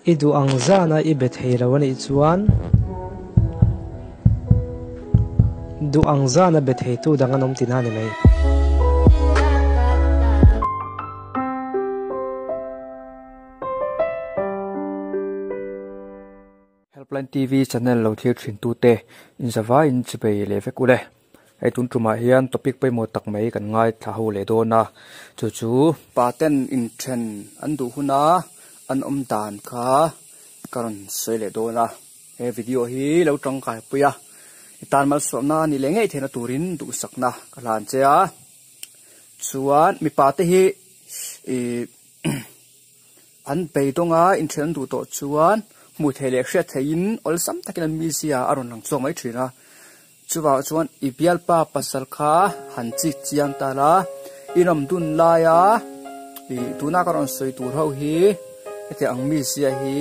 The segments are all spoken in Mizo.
I duh ang zana i be thei lo a nih chuan duh ang zana be theitu dang an awm tihna a ni mai. Helpline TV channel lo thlir thin tute inzavaiin chibei leh vek ule. Hei tun tumah hian topic pawimawh tak mai kan ngaithla ho leh dawn a, chu chu. Paten inthen an duh huna an awm dan kha ka rawn sawi leh dawn a, he video hi lo tangkai pui a, i tan malsawmna a nih leh ngei theihna turin duhsakna ka hlan che a, chuan mipa te hi ih an beidawnga inthen an duh tawh chuan hmuh theih leh hriat theihin awlsam takin an mizia a rawn lang chhuak mai thin a. Chuvang chuan i bialpa pasal kha han chik chiang ta la, i nawm dun laia i tuna ka rawn sawi tur ho hi hetiang ang mizia hi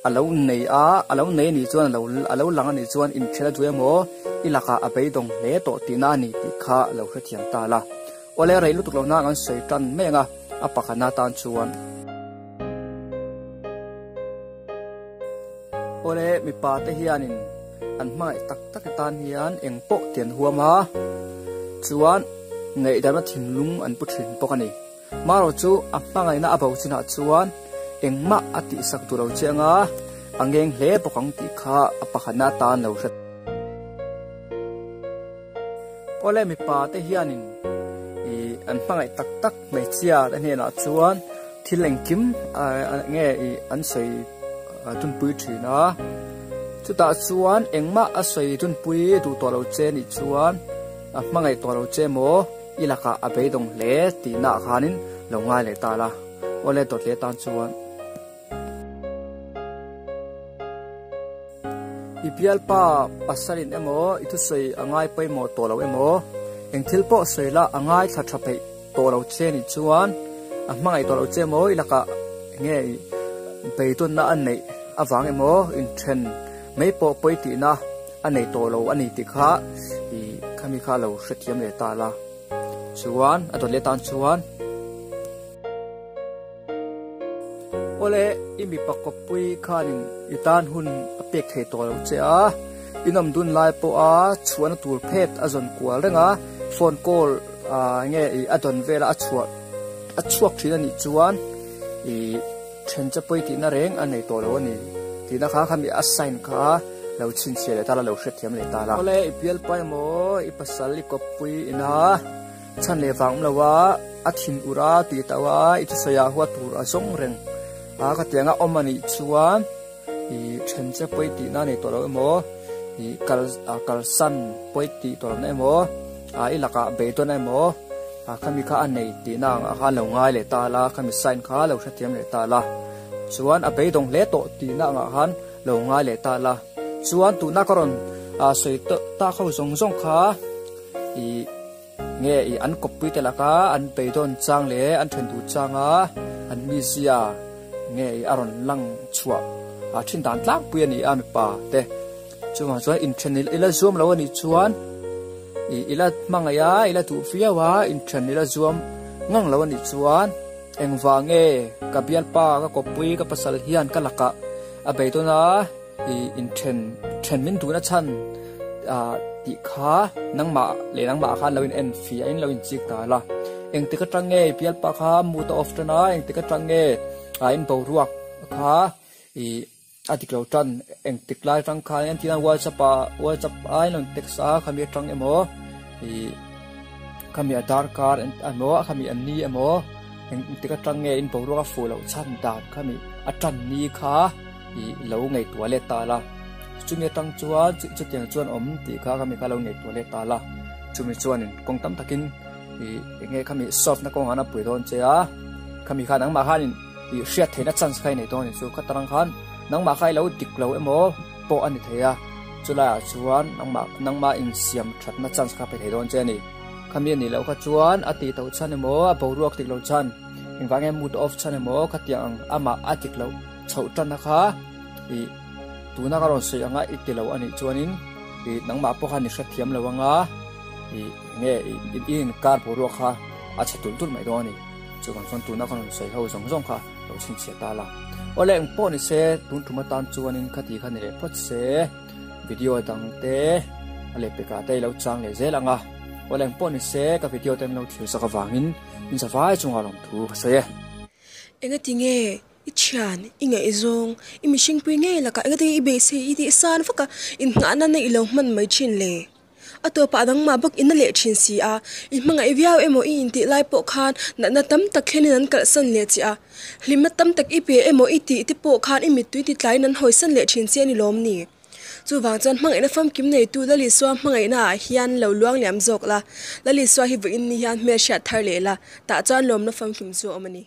a lo nei a, a lo nei anih chuan a lo a lo lang anih chuan inthial a duh emaw i lakah a beidawng hle tawh tihna a ni tih kha lo hrethiam ta la. Awle rei lutuk lo nan an sawi tan mai ang a, a pakhatna tan chuan. Awle mipa te hianin an hmangaih tak tak atan hian eng pawh ti an huam a, chuan ngaihdamna thinlung an pu thin bawk a ni. Marawh chu a hmangaihna a bo chinah chuan engmah a tihsak duh lo che anga a ngeng hle bawk ang tih kha a pakhatna atan lo hre. Awle mipa te hianin ih an hmangaih tak tak hmeichhia te hnenah chuan thil engkim nge ih an sawi tunpui thin a, chutah chuan engmah a sawi tunpui duh tawh lo che nih chuan a hmangaih tawh lo che maw i lakah a beidawng hle tihna ah khanin lo ngai leh ta la, awle dawt leh tan chuan. I bialpa pasalin emaw i thusawi a ngai pawimawh tawh lo emaw, eng thil pawh sawi la a ngaithla tha peih tawh lo che nih chuan a hmangaih tawh lo che emaw i lakah enge i beidawnna a neih avang emaw inthen mai pawh pawi tihna a nei tawh lo a ni tih kha i khami kha lo hrethiam leh ta la chuan a dawt leh tan chuan. Awle, i mipa kawppui khanin i tan hun a pek thei tawh lo che a, i nawm dun lai pawha chhuahna tur phet a zawn kual reng a, phone call nge i a dawn vela a chhuah a chhuak thin a nih chuan i then che pawi tihna reng a nei tawh lo a ni tihna kha khami a sign kha lo chhinchhiah leh ta la, lo hrethiam leh ta la. Awle, i bialpa emaw i pasal i kawppui ina Chhan leh vang awm lo a, a thin ur a tih tauh a, i thusawi ah huat tur a zawng reng a, ka tiang a awm a nih chuan i then che pawi tihna a nei tawh lo emaw, i kal kalsan pawi tih tawh lohna emaw, i lakah beidawn emaw khami kha a nei tihna ang ah khan lo ngai leh ta la, khami sign kha lo hrethiam leh ta la, chuan a beidawng hle tawh tihna ang ah khan lo ngai leh ta la, chuan tuna ka rawn sawi tak ho zawng zawng kha i. Nge i an kawppui te laka an beidawn chang leh an then duh changa an mizia nge i a rawn lang chhuah a thin dan tlangpui a ni a mipa te. Chuvang chuan inthen ila zuam lo a nih chuan i ila hmangaih a ila duh viau a inthen ila zuam ngang lo a nih chuan engvang nge ka bialpa ka kawppui ka pasal hian ka lakah a beidawn a I inthen then min duhna chhan ah tih kha nangmah leh nangmah khan lo in en fiah in lo in chik ta la. Engtik atang nge bialpa kha mood a off tan a, engtik atang nge ah in boruak kha i a dik lo tan, engtik lai atang khan entirna whatsapp ah whatsapp a in lo in text a khami atang emaw i khami a darkar emaw khami a ni emaw engtik atang nge in boruak a fuh loh chhan dan khami a tan ni kha. I lo ngaihtuah let ta la, chumi atang chuan chutiang chuan awm tih kha khami kha lo ngaihtuah let ta la, chumi chuanin kawng tam takin i enge khami solve na kawngah a pui dawn che a, khami kha nangmah khanin i hriat theihna chance kha i nei dawn a ni chu, khatarang khan nangmah kha i lo dik lo emaw pawh a ni thei a, chulaiah chuan nangmah nangmah insiam thatna chance kha pe thei dawn che a ni, khami a nih loh kha chuan a tih tawh chhan emaw a boruak dik loh chhan engvang nge mood off chhan emaw khatiang ang amah a dik loh. Chhoh tanna kha i tuna ka rawn sawi anga i ti lo a nih chuanin i nangmah pawh khan i hrethiam lo anga i nge i i inkar boruak kha a chhe tulh tulh mai dawn a ni. Chuvang chuan tuna ka rawn sawi ho zawng zawng kha lo chhinchhiah ta la. Awle eng pawh ni se tun tum atan chuanin khati kha ni leh phawt se video dang te a leh pekah te i lo chang leh zel ang a. Awle eng pawh ni se ka video te an lo thlir sak avangin in zavai chungah lawmthu ka sawi e. Engati nge I thian, i ngaihzawng, i mihringpui ngei lakah engati nge i beisei i tih san vak a, inngah nana i lo hman mai thin le? A tawpah dangmah bawk in a leh thin si a, i hmangaih viau emaw i intih lai pawh khan natna tam tak thlenin an kalhsan leh che a, hlimna tam tak i pe emaw i tih te pawh khan i mittui ti tlaiin an hawisan leh thin che a ni lawm ni? Chuvang chuan hmangaihna famkim neitu Lalisua hmangaihnaah hian lo luang liam zawk la, Lalisua hi vawiin ni hian hmelhriat thar leh la, tah chuan lawmna famkim chu a awm a ni.